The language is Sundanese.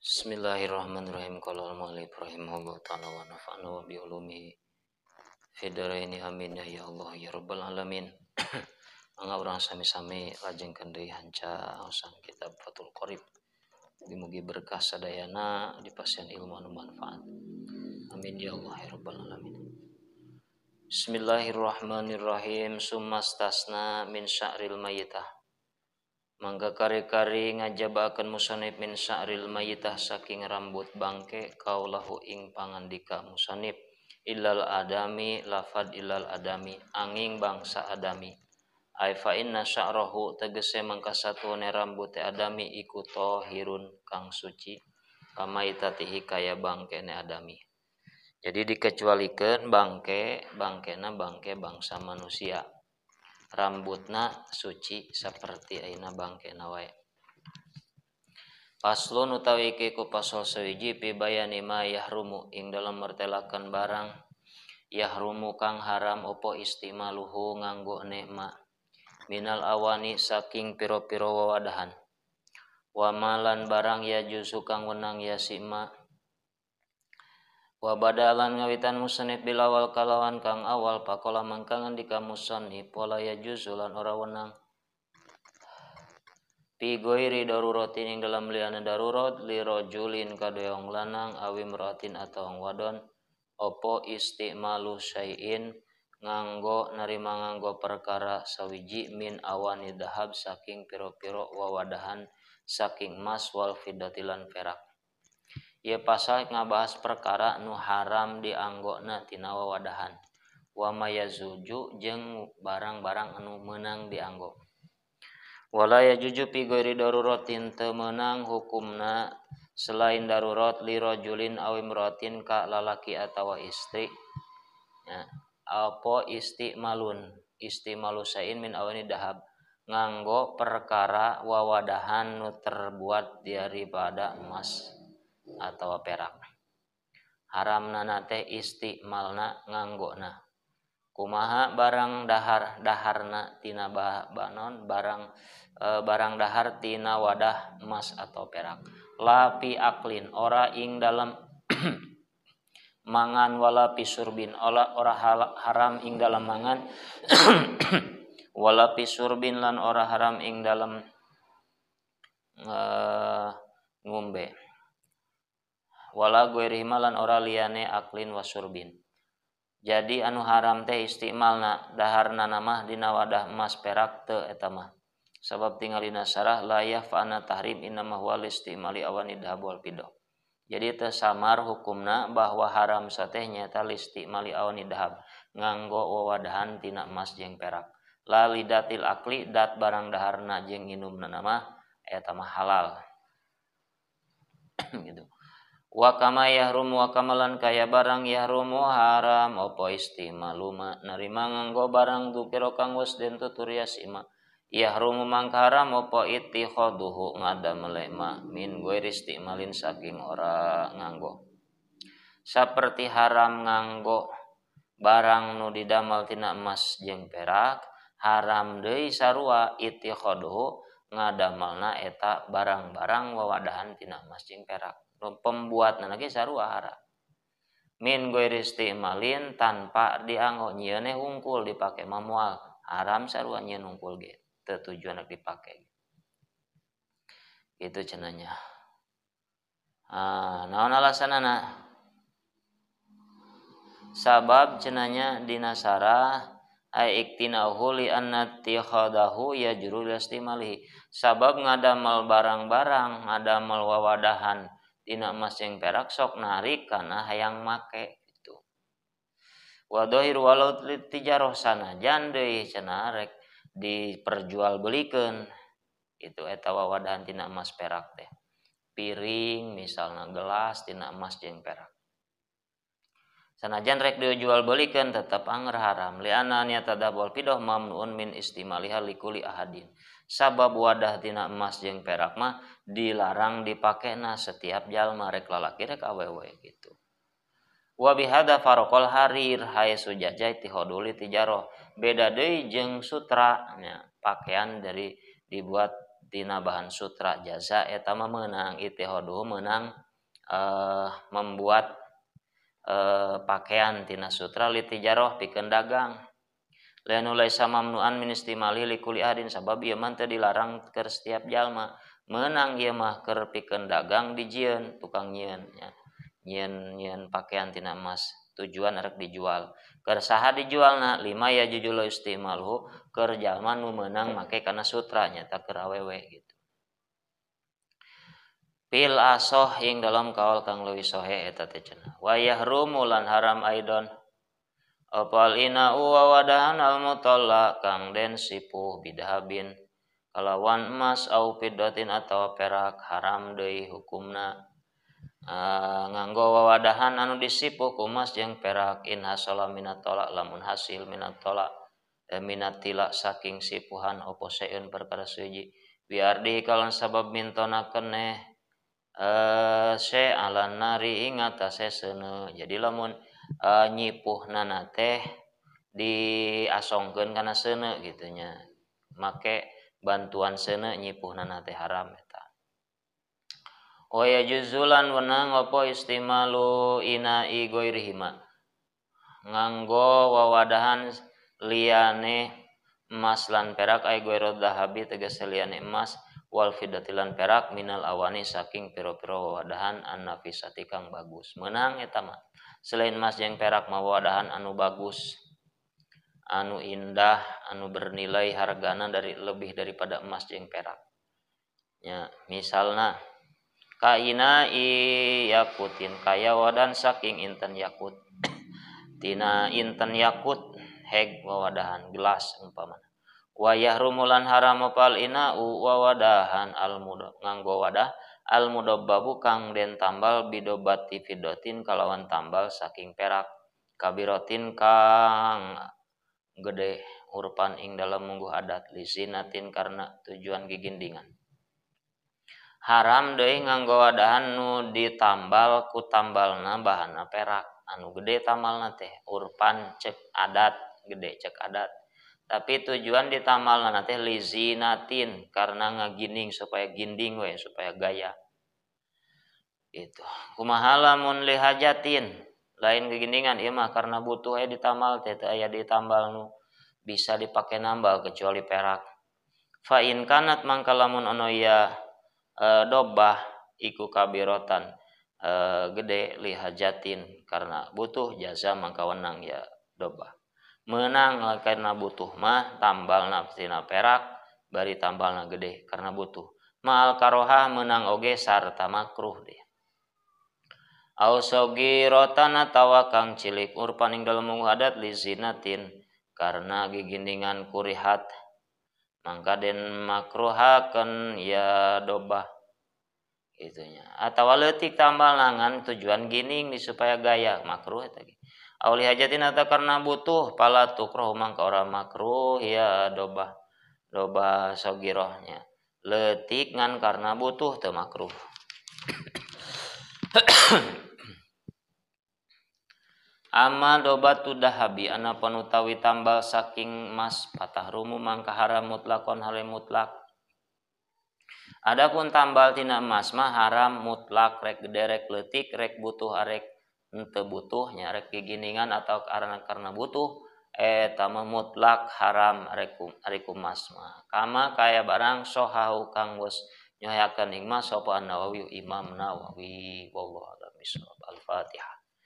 Bismillahirrahmanirrahim. Qala al-mu'allif rahimahullah ta'ala wa nafa'na wa bi ulumihi fid dharaini, amin ya Allah ya rabbal alamin. Mangga urang sami-sami lajengkeun deui hanca aosan kitab Fathul Qorib. Mugi-mugi berkah sadayana, dipasihan ilmu anu manfaat. Amin ya Allah ya rabbal alamin. Bismillahirrahmanirrahim. Summastasna min sya'ril mayyitah. Mangga kari-kari ngajabakeun musannif min sya'ril mayyitah saking rambut bangke kaulahu ing pangandika musannif illal adami lafad illal adami anging bangsa adami ai fa inna sya'rahu tegese mangka satuone rambut adami iku tahirun kang suci kamaitatihi kaya bangkene adami. Jadi dikecualikeun bangke, bangkena bangke bangsa manusia. Rambutna suci seperti aina bangkena wae. Paslon utawi iki ku pasal sewiji fi bayani ma yahrumu ing dalam mertelakeun barang yahrumu kang haram opo istimaluhu nganggo nikma minal awani saking piro-piro wawadahan wa malan barang ya juzu kang wenang ya sima wa badalan ngawitan musannif bilawal kalawan kang awal pakola mangka ngandika musannif wala yajuzu lan ora wenang fi ghairi daruratin ing dalam liyane darurat li rajulin kaduwe wong lanang awi mratin atawa wong wadon opo istimalu syai'in nganggo narima nganggo perkara sawiji min awani dahab saking piro-piro wawadahan saking emas wal fiddati lan perak. Ieu pasal ngabahas perkara nu haram dianggona tina wawadahan wa mayazuju jeung barang-barang anu meunang dianggo. Wala yajuju fi ghairi daruratin teu meunang hukumna selain darurat li rajulin aw imratin ka lalaki atawa istri. Ya, apa istimalun istimalu sain min awani dahab nganggo perkara wawadahan nu terbuat daripada emas atau perak. Haramna teh istimalna nganggona. Kumaha barang dahar daharna tina banon barang barang dahar tina wadah emas atau perak. La fi aklin ora ing dalam mangan wala fi surbin ora haram ing dalam mangan wala fi surbin lan ora haram ing dalam ngombe. Wala ghairihi lan ora liyane aklin wasurbin. Jadi anu haram teh istimalna daharna mah dina wadah emas perak teu eta mah. Sabab tingalina sarah la yaf'ana tahrim innama huwa listimali awani dhahab wal fiddah. Jadi teu samar hukumna bahwa haram sateh nyaeta listimali awani dhahab nganggo wawadahan tina emas jeung perak. La lidatil akli dat barang daharna jeung nginumna mah eta mah halal. Gitu. Wa kama yahrumu wa kamalan kaya barang yahrumu haram opo istimaluma narima nganggo barang dukira kang wis den tutur yasima yahrumu mangka haram opo ittikhaduhu ngadamel ma min ghairi istimalin saking ora nganggo. Saperti haram nganggo barang nu didamel tina emas jeung perak haram deui sarua ittikhaduhu ngadamelna eta barang-barang wawadahan tina emas jeung perak. Pembuatna lagi sarua haram min ghairi istimalin tanpa dianggo nyieun hungkul dipake mamual haram sarua nyieun hungkul ge teu tujuan dipake gitu cenanya. Ah naon alasanana sabab cenanya dina sarah ai iktinahu li anna tikhadahu yajru istimalihi sabab ngadamel barang-barang ngadamel wawadahan tina emas jeung perak sok narik kana hayang make gitu. Wa dhahir walau tijaroh sanajan deui cenah rek diperjualbelikeun itu eta wawadahan tina emas perak teh. Piring misalna gelas tina emas jeung perak. Sanajan rek dijual belikeun tetep anger haram li'anna yatadabul fidah mamnuun min istimaliha likuli ahadin. Sabab wadah tina emas jeung perak mah dilarang dipakena setiap jalma rek lalaki rek awewe gitu. Wa bihadza faraqal harir haitsu jaja tihoduli tijaroh. Beda deui jeung sutra nya, pakaian dari dibuat tina bahan sutra jaza eta mah meunang ittihaduhu meunang membuat pakaian tina sutra litijaroh pikeun dagang. Lianu laisa mamnuan min istimali likulli ahadin sabab ieu mah teu dilarang keur setiap jalma. Meunang ieu mah keur pikeun dagang dijieun tukang nyieun nya. Nyieun pakaian tina emas tujuan arek dijual. Keur saha dijualna lima ya jujul istimaluhu keur jalma nu meunang make kana sutra nyata keur awewe gitu. Fil asoh ing dalam kaul kang leuwih sohe eta teh cenah. Wa yahrumu lan haram aidon apal ina'u wa wadahan al mutalla kang den sipuh bidahabin kalawan emas au fiddatin atawa perak haram deui hukumna. Nganggo wawadahan anu disipuh ku emas jeung perak in hasala minat tolak lamun hasil minat tolak minat tilak saking sipuhan opo seun perkara suci biardi kalan sabab mintona keneh se ala nari ing atase seuneu. Jadi lamun nyipuhna teh diasongkeun kana seuneu kitu nya make bantuan seuneu nyipuhna teh haram eta. Wa yajuzulan wenang apa istimalu ina'i ghairihima nganggo wawadahan liyane emas lan perak ay ghairu dhahabi tegese liyane emas wal fiddati lan perak minal awani saking pira-pira wawadahan annafisati kang bagus. Meunang eta mah selain emas jeung perak mah wawadahan anu bagus anu indah anu bernilai hargana dari lebih daripada emas jeung perak nya. Misalna kaina i yakutin kaya wadan saking inten yakut tina inten yakut heg wawadahan gelas umpamana. Wa yahrumulan haram opal ina'u wawadahan al mudab nganggo wadah al mudabbabu kang den tambal bidobati fidotin kalawan tambal saking perak kabirotin kang gede urpan ing dalam mungguh adat lisinatin karena tujuan gigindingan. Haram deui nganggo wadahan nu ditambal ku tambalna bahanna perak anu gede tambalna teh urpan cek adat gede cek adat tapi tujuan ditambalna teh lizinatin karena ngagining supaya ginding we supaya gaya gitu. Kumaha lamun lihajatin lain gegindingan ieu mah karena butuh aya ditambal teh teu aya ditambal nu bisa dipake nambal kecuali perak. Fa in kanat mangka lamun ono ya dobah iku kabirotan gede lihajatin karena butuh jaza mangka wenang ya dobah. Menang karena butuh mah tambalna tina perak bari tambalna gede karena butuh. Ma'al karohah menang oge sarta makruh deh. Au sogirotan atawa kang cilik urpan ing dalem adat lizinatin karena gigindingan kurihat mangka den makruhakeun ya dobah itunya atawa leutik tambal ngan tujuan gining di supaya gaya makruh eta ge. Auli hajatin atau karena butuh pala tukroh mangka ora makruh ya dobah dobah sogirohnya leutik ngan karena butuh teu makruh. Amma dobatu dahabi anapun utawi tambal saking emas patah rumu mangka haram mutlakon hale mutlak. Adapun tambal tina emas mah haram mutlak rek gede rek leutik rek butuh arek henteu butuh nya rek giginingan atau karena butuh eta mah mutlak haram arek emas mah. Kama kaya barang sohahu kang geus nyohakeun ing mas sapa An-Nawawi Imam Nawawi wallahu a'lam bishawab. Al-Fatihah.